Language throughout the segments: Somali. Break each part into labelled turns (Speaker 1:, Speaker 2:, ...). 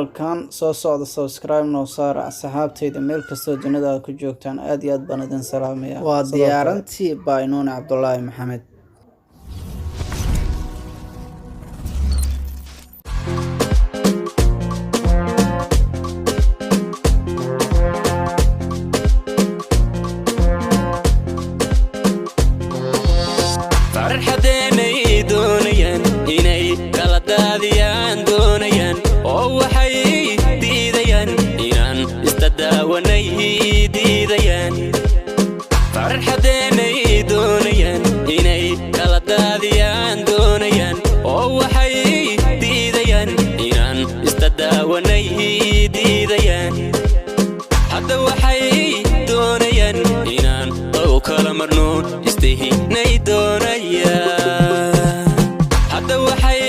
Speaker 1: Channelkan soo socda subscribe noo saara asxaabtayda meel kastoo dunida aad ku joogtaan. Aad iyo aad baan idin salaamaya. Waa diyaarantii Baynuune Cabdulaahi Maxamed.
Speaker 2: Farxadeenay doonayaan inay kala daadiyaan doonayaan, oo waxay diidayaan inaan istadaawanay diidayaan. Farxadeenay doonayaan inay kala daadiyaan doonayaan, oo waxay diidayaan inaan istadaawanay diidayaan. Hadda waxay doonayaan inaan qow kala marno istihinay doonayaan. Hadda waxay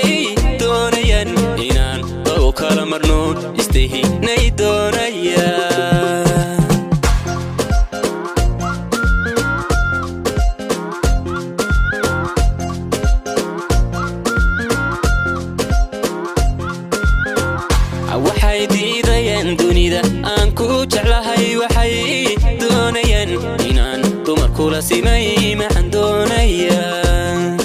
Speaker 2: doonayaan inaan qow kala marno istihinay doonayaan. Waxay diidayaan dunida aan ku jeclahay, waxay doonayaan inaan dumar kula simay maxaan doonayaa.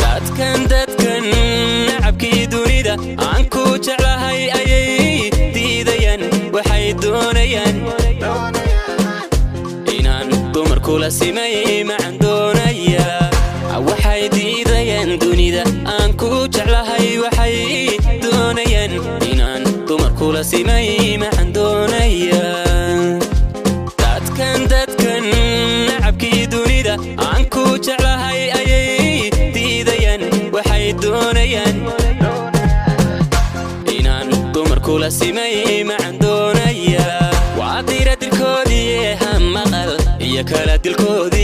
Speaker 2: Dadkan nacabkii dunida aan ku jeclahay ayay diidayaan, waxay doonayaan inaan dumar kula simay maxaan doonayaa. Waxay diidayaan dunida aan ku jeclahay, waxay doonayaan inaan dumar kula simay maxaan doonayaa. Dadkan nacabkii dunida aan ku jeclahay ayay diidayaan, waxay doonayaan inaan dumar kula simay maxaan doonayaa. Waa dira dilkoodii ha maqal iyo kala dilkoodii.